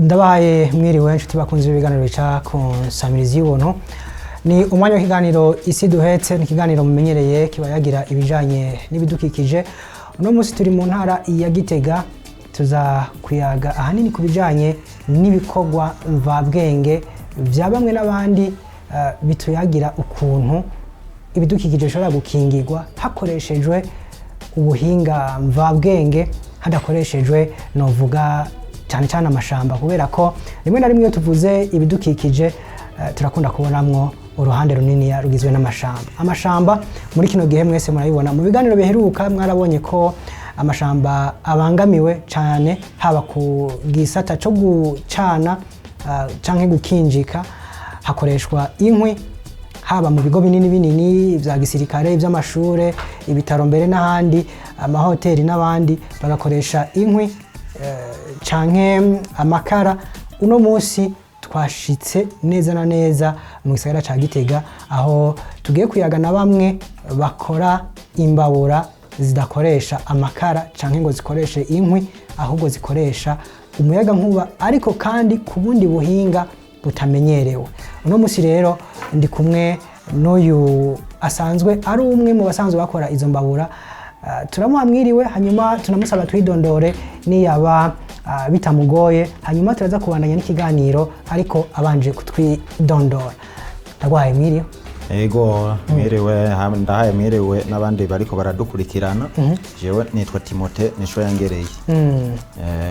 Ndabahaye mwiriwe inshuti bakunze ibiganiro bica ku nsamirizi y'ubuntu. Ni umwanya w'ikiganiro Isi Duhetse, ni ikiganiro mumenyereye kiba yagira ibijanye n'ibidukikije. Uno munsi turi mu ntara ya Gitega, tuza kuyaga ahanini ku bijanye n'ibikorwa mvabwenge vya bamwe n'abandi, bituyagira ukuntu ibidukikije bishobora gukingirwa hakoreshejwe ubuhinga mvabwenge, hadakoreshejwe novuga cyane cyane amashamba, kubera ko rimwe na rimwe iyo tuvuze ibidukikije, turakunda kubonamwo uruhande runini rugizwe n'amashamba. Amashamba muri kino gihe mwese murabibona, mu biganiro biheruka mwarabonye ko amashamba abangamiwe cyane, haba ku gisata cyo gucana canke gukinjika hakoreshwa inkwi, haba mu bigo binini binini vya gisirikare, iby'amashure, ibitaro, mbere n'ahandi, amahoteli n'abandi bagakoresha inkwi canke amakara. Uno munsi twashitse neza na neza mu gisagara ca Gitega, aho tugiye kuyaga na bamwe bakora imbabura zidakoresha amakara canke ngo zikoreshe inkwi, ahubwo zikoresha umuyaga nkuba, ariko kandi ku bundi buhinga butamenyerewe. Uno munsi rero ndi kumwe n'uyu asanzwe ari umwe mu basanzwe bakora izo mbabura. Turamuha mwiriwe, hanyuma tunamusaba twidondore niyaba bitamugoye, hanyuma turaza kubandanya n'ikiganiro ariko abanje kutwidondora. Ndagwaye mwiriwe. Ego, mwiriwe, ndahaye mwiriwe n'abandi bariko baradukurikirana. Jewe nitwa Timote Nico Yangereye.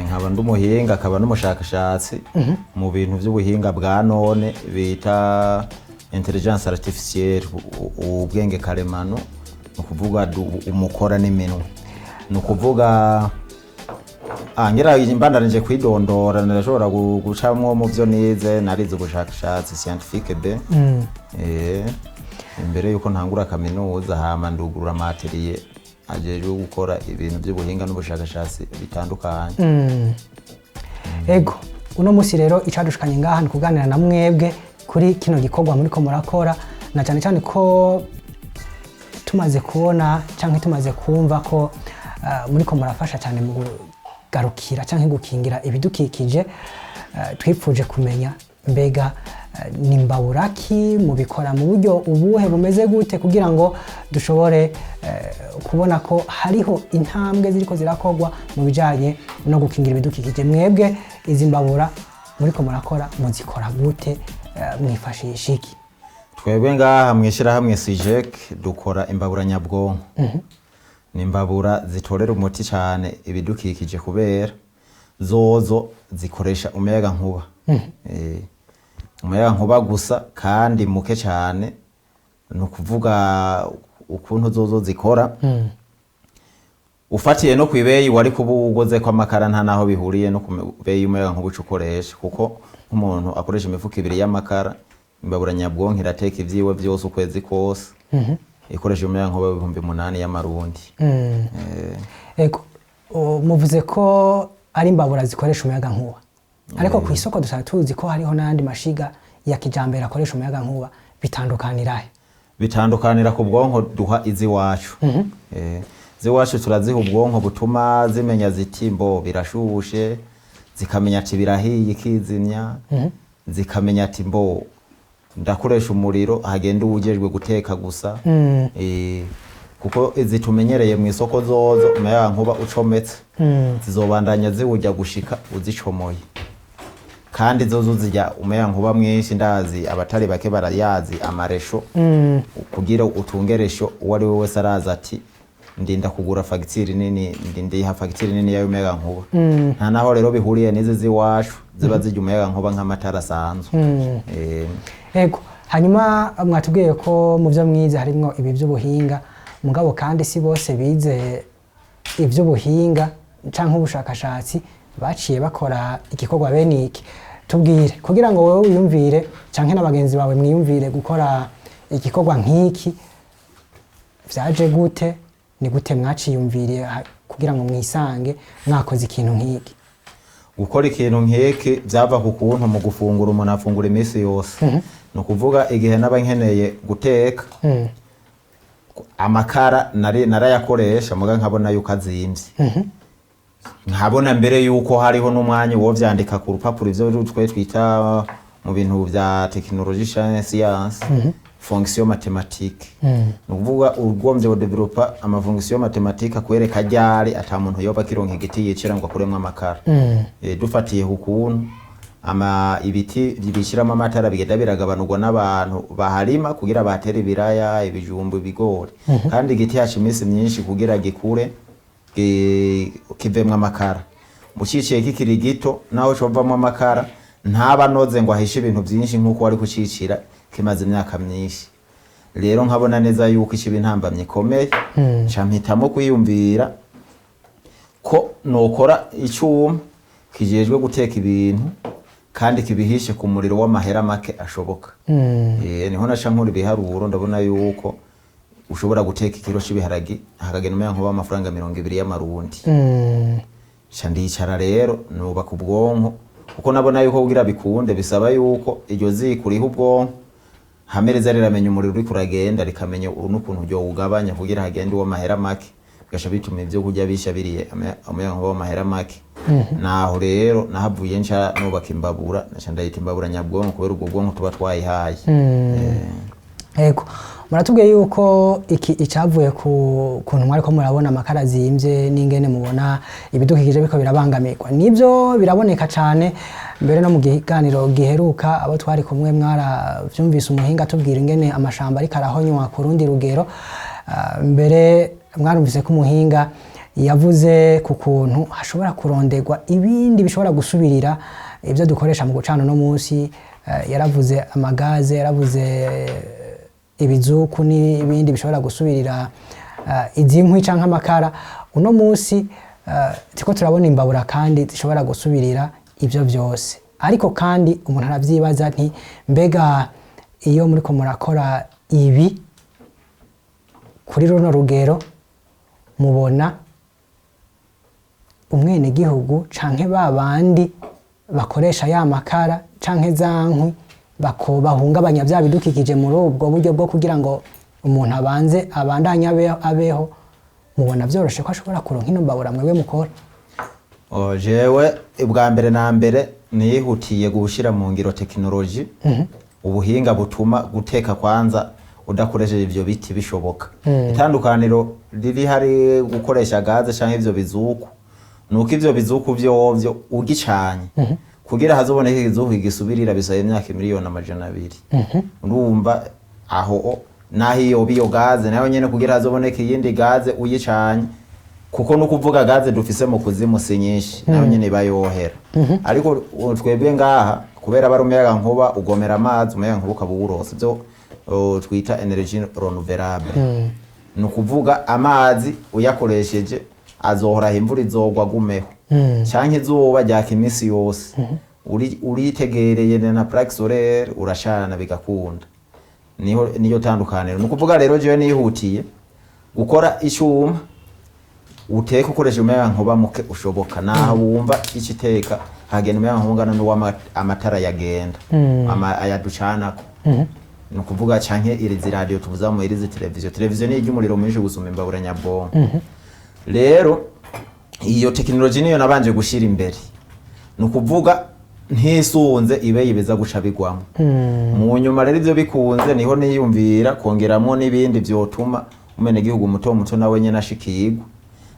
Nkaba ndi umuhinga, akaba n'umushakashatsi mu bintu by'ubuhinga bwa none bita intelligence artificielle, ubwenge karemano, ni ukuvuga umukora n'iminwe, ni ukuvuga ngira mbandanije kwidondora, ndashobora gucamwo mu byo nize. Narize ubushakashatsi scientifique B imbere yuko ntangura kaminuza, hama ndugurura ama atelier ajejwe gukora ibintu by'ubuhinga n'ubushakashatsi bitandukanye. Ego, uno munsi rero icadushikanye ngaha ni kuganira na mwebwe kuri kino gikorwa muriko murakora, na cyane cyane ko tumaze kubona canke tumaze kumva ko muriko murafasha cyane mu kugarukira canke gukingira ibidukikije. Twipfuje kumenya mbega ni mbaburaki mubikora mu buryo ubuhe, bumeze gute, kugira ngo dushobore kubona ko hariho intambwe ziriko zirakorwa mu bijanye no gukingira ibidukikije. Mwebwe izi mbabura muriko murakora muzikora gute? Mwifashisha iki? Twebwe ngaha mw'ishyirahamwe SIGEC dukora imbabura nyabwonko. Ni imbabura zitorera umuti cyane ibidukikije, kubera zozo zikoresha umuyaga nkuba, umuyaga nkuba gusa kandi muke cyane. Ni ukuvuga ukuntu zozo zikora, ufatiye no kw'ibeyi wari kuba uguze ko amakara, nta naho bihuriye no ku beyi y'umuyaga nkuba uca ukoresha, kuko nk'umuntu akoresha imifuko 2 y'amakara, imbabura nyabwonko irateka ivyiwe vyose ukwezi kose ikoresha umuyaga nkuba w'8,000 y'amarundi. Ego, muvuze ko ari imbabura zikoresha umuyaga nkuba, ariko ku isoko dusanzwe tuzi ko hariho n'ayandi mashiga ya kijambere akoresha umuyaga nkuba. Bitandukanirahe? Bitandukanira ku bwonko duha iziwacu. Iziwacu turaziha ubwonko butuma zimenya ziti mbo birashushe, zikamenya ati birahiye ikizimya, zikamenya ati mbo ndakoresha umuriro, hagenda uwujejwe guteka gusa. Kuko izi tumenyereye mu isoko zozo umuyaga nkuba ucometse zizobandanya ziwurya gushika uzicomoye, kandi zozo zirya umuyaga nkuba mwinshi. Ndazi abatari bake barayazi ama réchaud. Kugira utunge réchaud, uwo ari we wese araza ati ndinda kugura fagitire nini, ndiha fagitire nini y'umuyaga nkuba. Nta naho rero bihuriye n'izi z'iwacu ziba zirya umuyaga nkuba nk'amatara asanzwe. Ego, hanyuma mwatubwiye ko mu byo mwize harimwo ibi by'ubuhinga, mugabo kandi si bose bize iby'ubuhinga canke ubushakashatsi baciye bakora igikorwa bene iki. Tubwire, kugira ngo wowe wiyumvire canke na bagenzi bawe mwiyumvire gukora igikorwa nk'iki, vyaje gute? Ni gute mwaciyumviriye kugira ngo mwisange mwakoze ikintu nk'iki? Gukora ikintu nk'iki byava ku kuntu mu gufungura umuntu afungura iminsi yose. Ni ukuvuga igihe naba nkeneye guteka, amakara nari narayakoresha, muga nkabona yuko azimvye. Nkabona mbere yuko hariho n'umwanya wo vyandika ku rupapuro, ivyo twe twita mu bintu vya technologie science fonction mathématique. Ni ukuvuga ugombye kudevelopa ama fonction mathématique akwereka ryari ata muntu yoba akironka igiti yicira ngo akuremwo amakara. Dufatiye ku kuntu ama ibiti bishyiramo amatara bigenda biragabanurwa n'abantu baharima kugira batere ibiraya, ibijumbu, ibigori, kandi igiti haca iminsi myinshi kugira gikure kivemwo amakara. Muciciye kikiri gito, naho covamwo amakara ntaba anoze ngo ahishe ibintu byinshi nk'uko wari kucicira kimaze imyaka myinshi. Rero nkabona neza yuko ikiba intambamyi ikomeye, nca mpitamo kwiyumvira ko nokora icyuma kijejwe guteka ibintu kandi kibihishe ku muriro w'amahera make ashoboka. Niho naca nkora ibiharuro, ndabona yuko ushobora guteka ikiro c'ibiharagi hakagenda umuyagankuba w'amafaranga 20 y'amarundi. Nca ndicara rero nubaka ubwonko, kuko nabona yuko kugira bikunde bisaba yuko iryo ziko uriha ubwonko hamwe riza riramenya umuriro uriko uragenda, rikamenya n'ukuntu ryowugabanya kugira hagende uwo mahera make, bigaca bituma ivyo kurya bisha biriye umuyagankuba w'amahera make. Naho rero nahavuye nca nubaka imbabura, naca ndayita imbabura nyabwonko kubera ubwo bwonko tuba twayihaye. Ego, muratubwiye yuko iki icavuye ku kuntu mwariko murabona amakara azimvye n'ingene mubona ibidukikije biko birabangamirwa. Nivyo, biraboneka cane. Mbere no mu kiganiro giheruka abo twari kumwe mwaravyumvise, umuhinga atubwira ingene amashamba ariko arahonywa ku rundi rugero. Mbere mwarumvise ko umuhinga yavuze ku kuntu hashobora kuronderwa ibindi bishobora gusubirira ibyo dukoresha mu gucana uno munsi. Yaravuze amagaze, yaravuze ibizuku n'ibindi bishobora gusubirira izi nkwi canke amakara. Uno munsi turiko turabona imbabura kandi zishobora gusubirira ivyo vyose. Ariko kandi umuntu aravyibaza nti: mbega iyo muriko murakora ibi kuri runo rugero, mubona umwenegihugu canke ba bandi bakoresha ya makara canke za nkwi bahungabanya vya bidukikije muri ubwo buryo bwo kugira ngo umuntu abanze abandanye abeho, mubona vyoroshe ko ashobora kuronka ino mbabura mwebwe mukora? Oh, jewe ubwa mbere na mbere nihutiye gushira mu ngiro tekinoloji, ubuhinga butuma guteka kwanza udakoresheje ivyo biti bishoboka. Itandukaniro riri hari gukoresha gaze canke ivyo bizuku nuko ivyo bizuku vyovyo ugicanye, kugira hazoboneke ikizuku kigisubirira bisaba imyaka 200,000,000. Urumva aho naho iyo biyo gaze nayo nyene, kugira hazoboneke iyindi gaze uyicanye, kuko no kuvuga gaze dufise mu kuzimu si nyinshi, nayo nyene iba yohera. Ariko twebwe ngaha kubera bari umuyaga nkuba ugomera amazi, umuyaga nkuba ukaba uwuronse, ivyo twita énergie renouvelable. Ni ukuvuga amazi uyakoresheje azohoraho, imvura izogwa agumeho, canke izuba ryaka iminsi yose. Uritegereye na plaque solaire, uracana bigakunda. Niho niyo tandukaniro. Ni ukuvuga rero jewe nihutiye gukora icuma uteka ukoresheje umuyagankuba muke ushoboka, naho wumva ico iteka hagenda umuyagankuba ungana n'uwo amatara yagenda ayaducanako. Ni ukuvuga canke iri ziradiyo tuvuza mu irizi televiziyo, televiziyo niyo irya umuriro mwinshi gusumba imbabura nyabwonko. Rero iyo tekinoloji niyo nabanje gushira imbere, ni ukuvuga ntisunze ibe yibiza guca bigwamo mu nyuma. Rero ivyo bikunze, niho niyumvira kongeramwo n'ibindi vyotuma umenegihugu muto muto nawe nyene ashikirwa.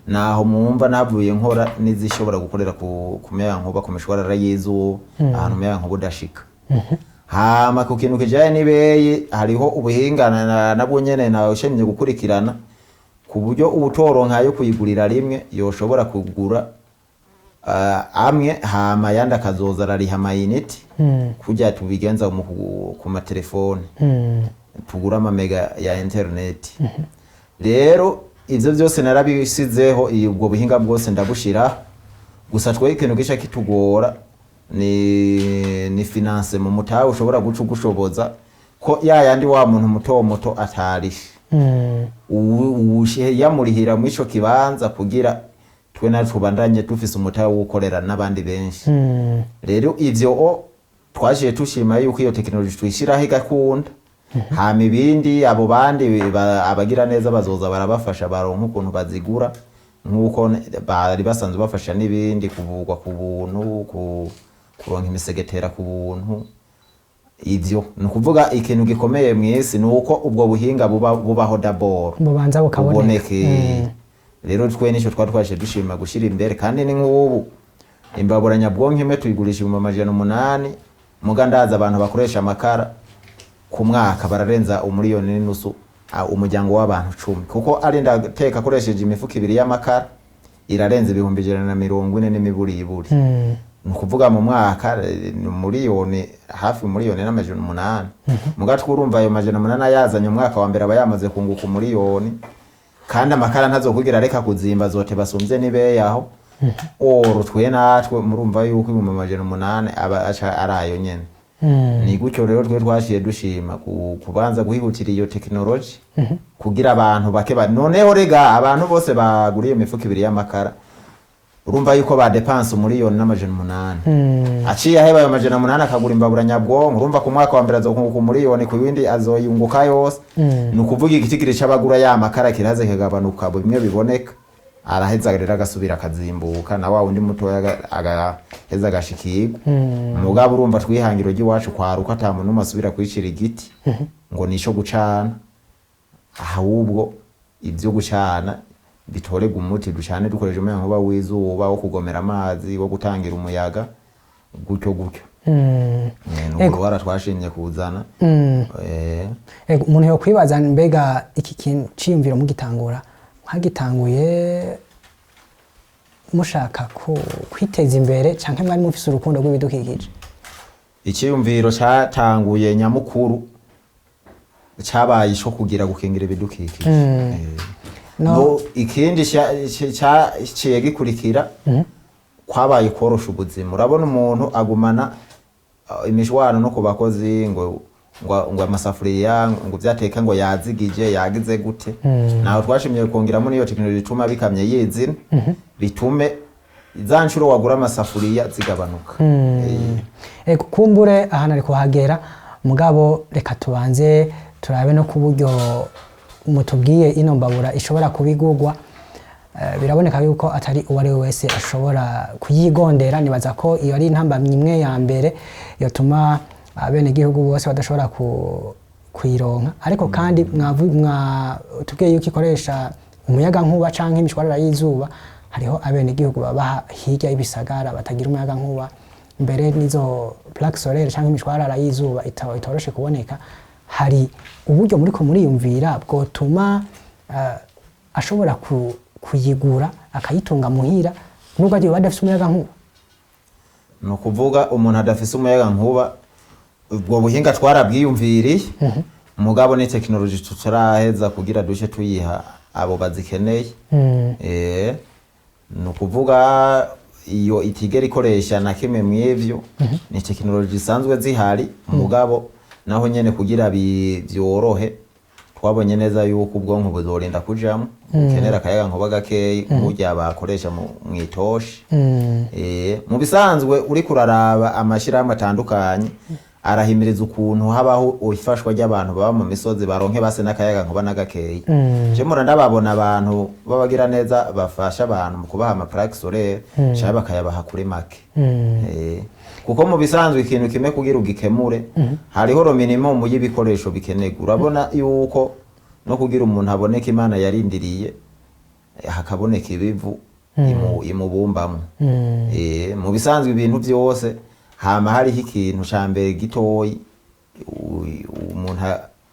Naho mwumva navuye nkora n'izishobora gukorera ku muyagankuba, ku mishwarara y'izuba, ahantu umuyagankuba udashika. Hama ku kintu kijanye n'ibeyi, hariho ubuhinga nabwo nyene nawushimye gukurikirana, ku buryo uwutoronka yo kuyigurira rimwe yoshobora kugura amwe, hama ayandi akazoza arariha amayiniti, kurya tubigenza ku matelefone tugura amamega ya interineti. Rero ivyo vyose narabisizeho, ubwo buhinga bwose ndabushira. Gusa twe ikintu gica kitugora ni finance mu mutahe ushobora guca ugushoboza ko ya yandi wa muntu muto muto atarishe yamurihira muri ico kibanza, kugira twe natwe tubandanye dufise umutahe wo gukorera n'abandi benshi. Rero ivyo twaciye tushima yuko iyo tekinoloji tuyishiraho igakunda, hama ibindi abo bandi abagira neza bazoza barabafasha baronka ukuntu bazigura. Nk'uko bari basanzwe bafasha n'ibindi, kuvugwa ku buntu, kuronka imisegetera ku buntu. Ivyo ni ukuvuga ikintu gikomeye mw'isi ni uko ubwo buhinga bubaho d'abord, bubanza bukaboneka. Buboneke. Rero twe nico twari twaje dushima gushira imbere. Kandi ni nk'ubu imbabura nyabwonko imwe tuyigurisha 800,000, muga ndaza abantu bakoresha amakara ku mwaka bararenza 1.5 miliyoni, umuryango w'abantu 10, kuko arinda ateka akoresheje imifuko ibiri y'amakara irarenza 140,000 n'imiburiburi. Ni ukuvuga mu mwaka ni miliyoni, hafi 1,800,000. Muga twurumva ayo 800 ayazanye umwaka wa mbere aba yamaze kunguka 1 miliyoni, kandi amakara ntazokwigira areka kuzimba, zote basumvye nibeyaho oro. Twe natwe murumva yuko 800,000 aba aca ari ayo nyene. Ni gutyo rero twe twaciye dushima kubanza guhihutira iyo tekinoloji kugira abantu bake noneho rega abantu bose bagura iyo mifuko ibiri y'amakara, urumva yuko badepanse 1,800,000. Aciye aheba ayo 800 akagura imbabura nyabwonko, urumva ku mwaka wa mbere azokunguka 1 miliyoni, ku yindi azoyunguka yose. Ni ukuvuga igitigiri c'abagura ya makara kiraze kagabanuka bimwe biboneka, araheza rero agasubira akazimbuka, na wa wundi mutoya agaheza agashikirwa. Mugabo urumva twihangiro ry'iwacu kwaruka ata muntu n'umwe asubira kwicira igiti ngo nico gucana, ahubwo ibyo gucana bitorerwa umuti, ducane dukoresheje umuyagankuba w'izuba, wo kugomera amazi, wo gutangira umuyaga, gutyo gutyo. Ni uruhara twashimye kuzana. Ego, umuntu yokwibaza mbega iki kintu ciyumviro mugitangura, mwagitanguye mushaka kwiteza imbere canke mwari mufise urukundo rw'ibidukikije? Icyiyumviro cyatanguye nyamukuru cyabaye ico kugira gukingira ibidukikije. No. No ikindi cyaciye gikurikira kwabaye korosha ubuzima. Urabona umuntu agumana imishwano no ku bakozi ngo amasafuriya ngo vyateka ngo yazigije yagize gute. Naho twashimye kongeramo n'iyo tekinoloji ituma bikamye yizina, bitume za nshuro wagura amasafuriya zigabanuka. Ego, kumbure ahantu ari kuhagera, mugabo reka tubanze turabe no ku buryo mutubwiye ino mbabura ishobora kubigurwa. Biraboneka yuko atari uwo ari we wese ashobora kuyigondera. Nibaza ko iyo ari intambamyi imwe ya mbere yotuma abenegihugu bose badashobora kuyironka. Ariko kandi tubwiye yuko ikoresha umuyagankuba canke imishwarara y'izuba. Hariho abenegihugu baba hirya y'ibisagara batagira umuyagankuba, mbere n'izo plaque solaire canke imishwarara y'izuba itoroshe kuboneka. Hari uburyo muriko muriyumvira bwotuma ashobora kuyigura akayitunga muhira nubwo agiye badafise umuyagankuba? Ni ukuvuga umuntu adafise umuyaga nkuba, ubwo buhinga twarabwiyumviriye, mugabo ni tekinoloji tutaraheza kugira duce tuyiha abo bazikeneye. Ni ukuvuga iyo itigera ikoresha na kimwe mw'ivyo, ni tekinoloji zisanzwe zihari, mugabo naho nyene kugira vyorohe twabonye neza yuko ubwonko buzorinda kujamwo, bukenera akayaga nkuba gakeyi nk'urya bakoresha mw'itoshi. Mu bisanzwe uriko uraraba amashirahamwe atandukanye arahimiriza ukuntu habaho ifashwa ry'abantu baba mu misozi baronke base n'akayaga nkuba n'agakeyi. Je mpora ndababona abantu b'abagira neza bafasha abantu mu kubaha ama plaque solaire canke bakayabaha kuri make. Kuko mu bisanzwe ikintu kimwe kugira ugikemure hariho ro minimum y'ibikoresho bikenerwa. Urabona yuko no kugira umuntu aboneke Imana yarindiriye hakaboneka ibivu imubumbamwo. Mu bisanzwe ibintu byose hama hariho ikintu ca mbere gitoyi umuntu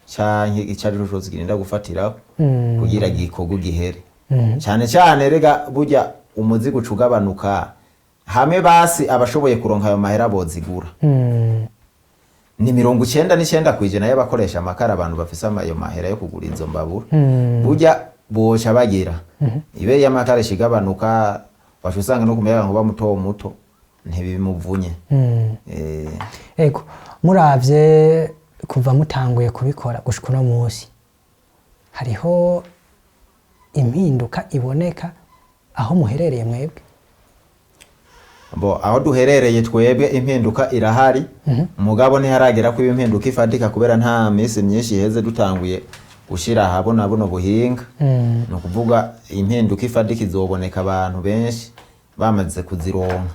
canke ico ari cyo cose kirinda gufatiraho kugira gikorwe gihere. Cane cane rega burya umuzigo uca ugabanuka hamwe basi abashoboye kuronka ayo mahera bozigura. Ni 99% y'abakoresha amakara, abantu bafise ayo mahera yo kugura izo mbabura, burya boca bagira ibe y'amakara ishigabanuka, waca usanga no ku muyaga nkuba muto muto ntibimuvunye. Ego, muravye kuva mutanguye kubikora gushika uno munsi, hariho impinduka iboneka aho muherereye mwebwe? Bo aho duherereye twebwe impinduka irahari, mugabo ntiharagera ko impinduka ifatika kubera nta minsi myinshi iheze dutanguye. Gushira ahabona buno buhinga, ni ukuvuga impinduka ifadika izoboneka abantu benshi bamaze kuzironka.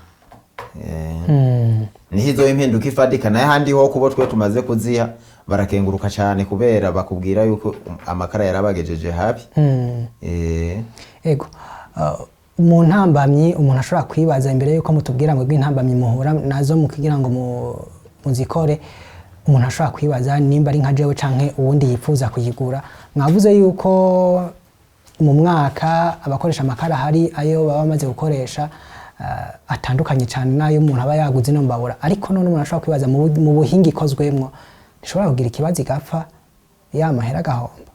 Niho izo impinduka ifadika, nayo ahandi ho kubo twe tumaze kuziha barakenguruka cyane, kubera bakubwira yuko amakara yarabagejeje habi. Ego. Mu ntambamyi umuntu ashobora kwibaza, imbere yuko mutubwira ngo intambamyi muhura nazo mu kugira ngo muzikore, umuntu ashobora kwibaza nimba ari nka jewe canke uwundi yifuza kuyigura. Mwavuze yuko mu mwaka abakoresha amakara hari ayo baba bamaze gukoresha atandukanye cyane n'ayo umuntu aba yaguze ino mbabura. Ariko none umuntu ashobora kwibaza mu buhinga ikozwemwo, ntishobora kugira ikibazo igapfa, ya mahera agahomba?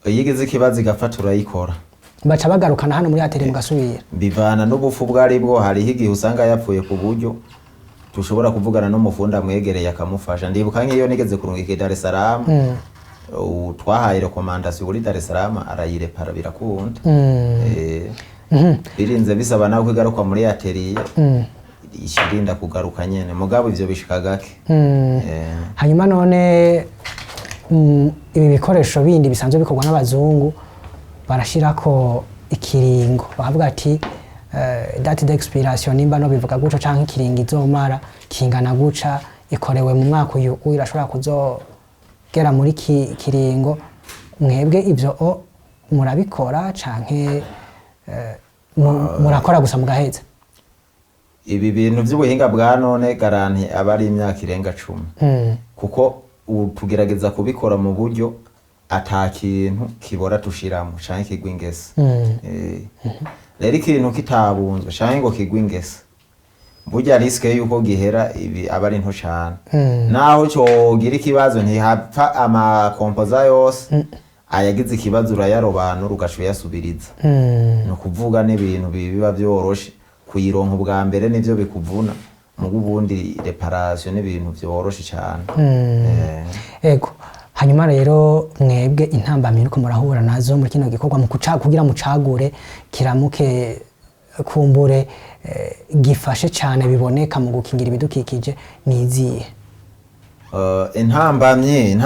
Iyo igize ikibazo igapfa, turayikora. Baca bagarukana hano muri atelier mugasubira? Bivana n'ubufu bwo aribwo. Hariho igihe usanga yapfuye ku buryo tushobora kuvugana n'umufundi amwegereye akamufasha. Ndibuka nk'iyo nigeze kurungika i Dar es Salaam, twahaye recommandation kuri Dar es Salaam, arayirepara birakunda. Birinze bisaba nawe kwigaruka muri atelier, ishirinda kugaruka nyene, mugabo ivyo bishika gake. Hanyuma none ibi bikoresho bindi bisanzwe bikorwa n'abazungu barashirako ikiringo, bakavuga ati date d'expiration, nimba no bivuga guco, canke ikiringo izomara kingana guca, ikorewe mu mwaka uyu uyu, irashobora kuzogera muri kiringo. Mwebwe ivyo o murabikora canke murakora gusa mugaheza? Ibi bintu by'ubuhinga bwa none, garantie aba ari imyaka irenga 10, kuko ubu tugerageza kubikora mu buryo ata kintu kibora tushiramo canke kigwa ingese. Rero ikintu kitabunzwe canke ngo kigwe ingese, burya risque yuko gihera ibi aba ari nto cane. Naho cogira ikibazo, ntihapfa amacomposants yose. Ayagize ikibazo urayarobanura, ugaca uyasubiriza. Ni ukuvuga n'ibintu biba vyoroshe kuyironka ubwa mbere, nivyo bikuvuna mugo ubundi réparation n'ibintu vyoroshe cane. Ego. Hanyuma rero mwebwe intambamyi uriko murahura nazo muri kino gikorwa mu kuca kugira mucagure kiramuke, kumbure gifashe cyane biboneka mu gukingira ibidukikije, ni izihe? Intambamyi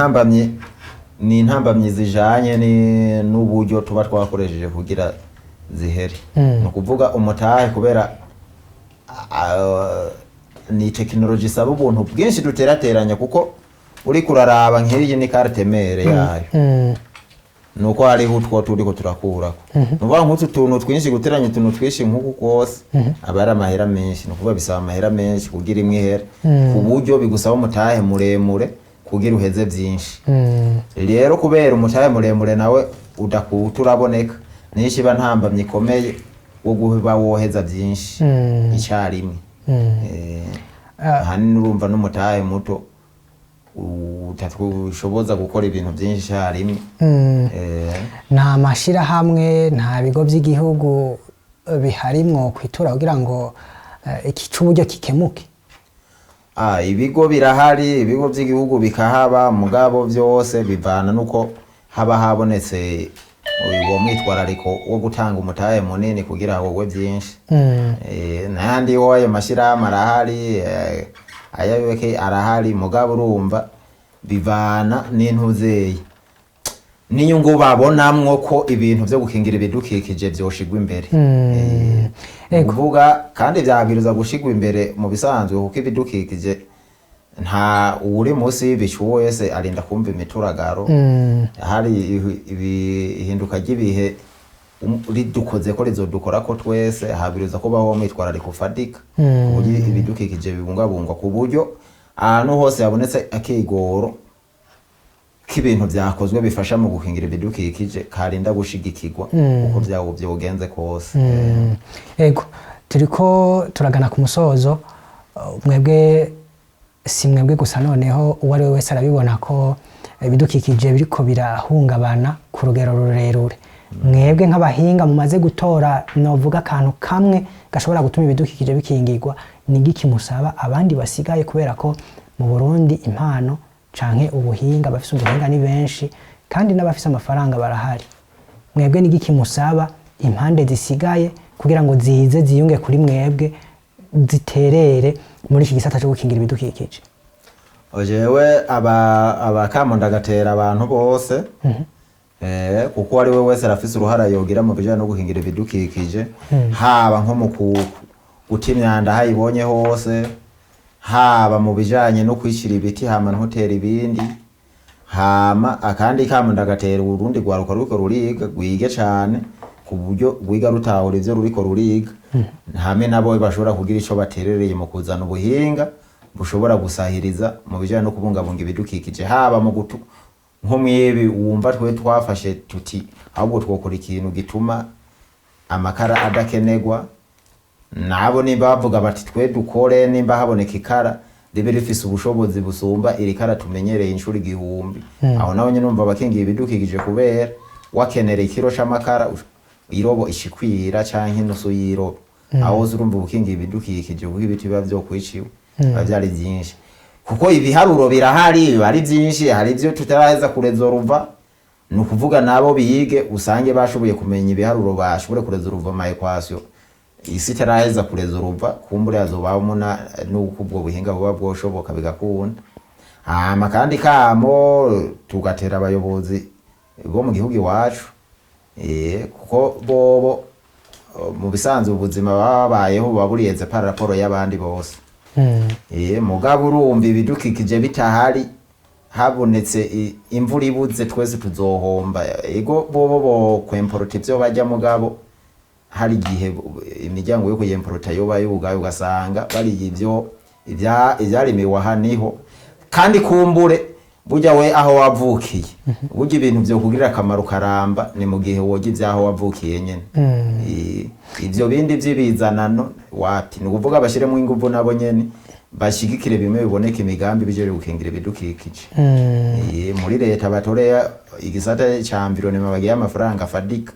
ni intambamyi zijanye n'uburyo tuba twakoresheje kugira zihere, ni ukuvuga umutahe, kubera ni tekinoloji isaba ubuntu bwinshi duterateranya, kuko uriko uraraba nk'iyi ni carte mère yayo, nuko hariho utwo turiko turakurako. Ni ukuvuga nk'utu tuntu twinshi, guteranya utuntu twinshi nk'uku kose aba ari amahera menshi. Ni ukuvuga bisaba amahera menshi kugira imwe ihere, ku buryo bigusaba umutahe muremure kugira uheze byinshi. Rero kubera umutahe muremure nawe udakuta uraboneka, niyo iba ntambamyi ikomeye wo guba woheza byinshi icyarimwe. Ahanini urumva n'umutahe muto utashoboza gukora ibintu byinshi icyarimwe. Nta mashyirahamwe, nta bigo by'igihugu biharimwo kwitura kugira ngo iki c'uburyo kikemuke? Ibigo birahari, ibigo by'igihugu bikahaba, mugabo byose bivana nuko haba habonetse uwo mwitwarariko wo gutanga umutahe munini kugira hagogwe byinshi. N'ayandi ho ayo mashyirahamwe arahari, ayabeke arahari, mugabo urumva bivana n'intuzeyi n'inyungu babonamwo ko ibintu vyo gukingira ibidukikije vyoshigwa imbere. Kuvuga kandi vyabwirizwa gushigwa imbere mu bisanzwe, kuko ibidukikije nta uri munsi y'ibicu wese arinda kumva imituragaro. Hari ihinduka ry'ibihe ridukoze ko rizodukora ko twese, habwirizwa kubaho umwitwarariko ufatika ku buryo ibidukikije bibungabungwa, ku buryo ahantu hose habonetse akigoro k'ibintu vyakozwe bifasha mu gukingira ibidukikije karinda gushigikirwa uko vyawo vyogenze kose. Ego, turiko turagana ku musozo. Mwebwe, si mwebwe gusa, noneho uwo ari we wese arabibona ko ibidukikije biriko birahungabana ku rugero rurerure. Mwebwe nk'abahinga mumaze gutora, novuga akantu kamwe gashobora gutuma ibidukikije bikingirwa, ni igiki musaba abandi basigaye? Kubera ko mu Burundi impano canke ubuhinga, abafise ubuhinga ni benshi kandi n'abafise amafaranga barahari. Mwebwe ni igiki musaba impande zisigaye kugira ngo zize ziyunge kuri mwebwe, ziterere muri iki gisata cyo gukingira ibidukikije? Jewe aba abakamo ndagatera abantu bose, kuko uwo ari we wese arafise uruhara yogira mu bijanye no gukingira ibidukikije, haba nko mu guta imyanda aho ayibonye hose, haba mu bijanye no kwicira ibiti hama ntutera ibindi. Hama akandi kamo ndagatera urundi rwaruka ruriko ruriga, rwige cane ku buryo rwiga rutahura ivyo ruriko ruriga, hamwe nabo bashobora kugira ico baterereye mu kuzana ubuhinga bushobora gusahiriza mu bijanye no kubungabunga ibidukikije, haba mu gutu nko mwibi wumva twe twafashe tuti ahubwo twokora ikintu gituma amakara adakenerwa. Nabo nimba bavuga bati twe dukore, nimba haboneka ikara ribe rifise ubushobozi busumba iri kara tumenyereye inshuro 1000, aho naho nyene numva bakingiye ibidukikije, kubera wakenera ikiro c'amakara irobo ishikwira canke inusu y'irobo, aho hose urumva ubukingiye ibidukikije, kuko ibiti biba vyokwiciwe biba vyari vyinshi, kuko ibiharuro birahari, biba ari vyinshi, hari ivyo tutaraheza kurezoruva. Ni ukuvuga nabo bige usange bashoboye kumenya ibiharuro, bashobore kurezoruva ama equation isi itaraheza kurezoruva, kumbure hazobamwo nuko ubwo buhinga buba bwoshoboka bigakunda. Hama kandi kamo tugatera abayobozi bo mu gihugu iwacu, kuko bobo mu bisanzwe ubuzima baba babayeho buba buriyeze par rapport y'abandi bose. Mugabo urumva ibidukikije bitahari, habonetse imvura ibuze, twese tuzohomba. Ego, bobo bo kwemporota ivyo barya, mugabo hari igihe imiryango yo kuyemporota yoba yugaye, ugasanga bariye ivyo ivyarimiwe aha niho. Kandi kumbure burya we aho wavukiye, burya ibintu vyo kugirira akamaro karamba ni mu gihe woga ivyaho wavukiye nyene. Ivyo bindi vy'ibizanano wapi. Ni ukuvuga bashiremo inguvu nabo nyene, bashigikire bimwe biboneka imigambi bijeje gukingira ibidukikije. Muri leta batore igisata ca environnement, bagiye amafaranga afadika.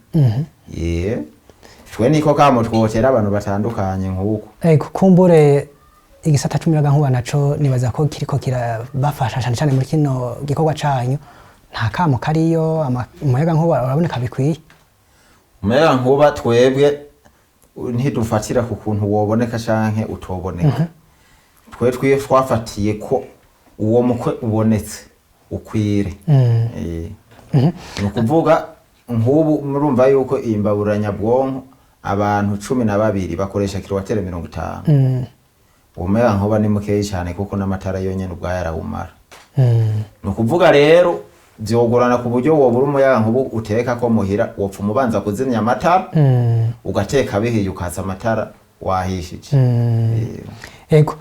Twe niko kamo twotera abantu batandukanye nk'uko. Kumbure igisata c'umuyagankuba naco nibaza ko kiriko kirabafasha cane cane muri kino gikorwa canyu. Nta kamo kariyo, umuyagankuba uraboneka bikwiye? Umuyagankuba twebwe ntidufatira ku kuntu woboneka canke utoboneka. Twe twafatiye ko uwo mukwe ubonetse ukwire. Ni ukuvuga nk'ubu murumva yuko iyi mbabura nyabwonko abantu 12 bakoresha kilowateri 50. Uwo muyagankuba ni mukeyi cane, kuko n'amatara yonyene ubwayo arawumara. Ni ukuvuga rero vyogorana ku buryo wobura umuyagankuba uteka ko muhira, wopfa umubanza kuzimya amatara, ugateka bihiye, ukatsa amatara wahishije. Ego,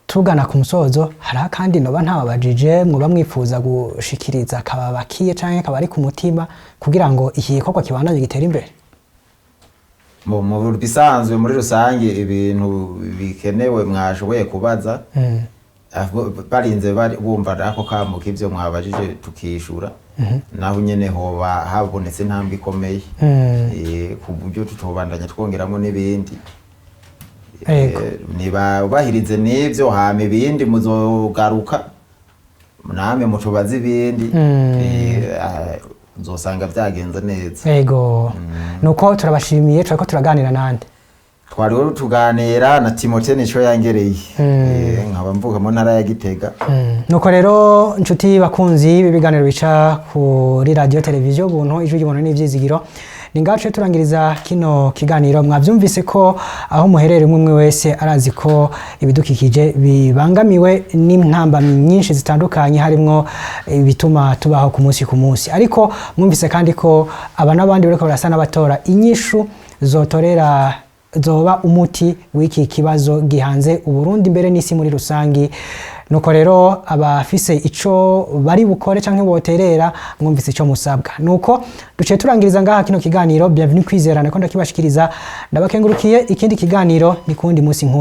tugana ku musozo, hariho akandi noba ntababajije mwoba mwifuza gushikiriza kababakiye canke kaba ari ku mutima kugira ngo iki gikorwa kibandanye gitere imbere? Mu bisanzwe muri rusange ibintu bikenewe mwashoboye kubaza, barinze bumva ako kamo k'ivyo mwabajije tukishura, naho nyene hoba habonetse intambwe ikomeye, ku buryo tutobandanya twongeramo n'ibindi. Ntibubahirize n'ivyo, hama ibindi muzogaruka namwe mutubaze ibindi. Nzosanga vyagenze neza. Ego, nuko turabashimiye. Turiko turaganira nande? Twariho tuganira na Timote nico yangereye. Nkaba mvuka mu ntara ya Gitega. Nuko rero nshuti bakunzi b'ibiganiro bica kuri radio televiziyo Buntu, ijwi ry'ubuntu n'ivyizigiro, ni ngaho turangiriza kino kiganiro. Mwavyumvise ko aho muherere umwe umwe wese arazi ko ibidukikije bibangamiwe n'intambamyi nyinshi zitandukanye, harimwo ibituma tubaho ku munsi ku munsi. Ariko mwumvise kandi ko aba n'abandi bariko barasa n'abatora inyishu zotorera zoba umuti w'iki kibazo gihanze Uburundi mbere n'isi muri rusangi. Nuko rero abafise ico bari bukore canke boterera, mwumvise ico musabwa. Nuko duciye turangiriza ngaha kino kiganiro. Bienvenue Kwizera nako ndakibashikiriza, ndabakengurukiye. Ikindi kiganiro ni kundi munsi nk'uyu.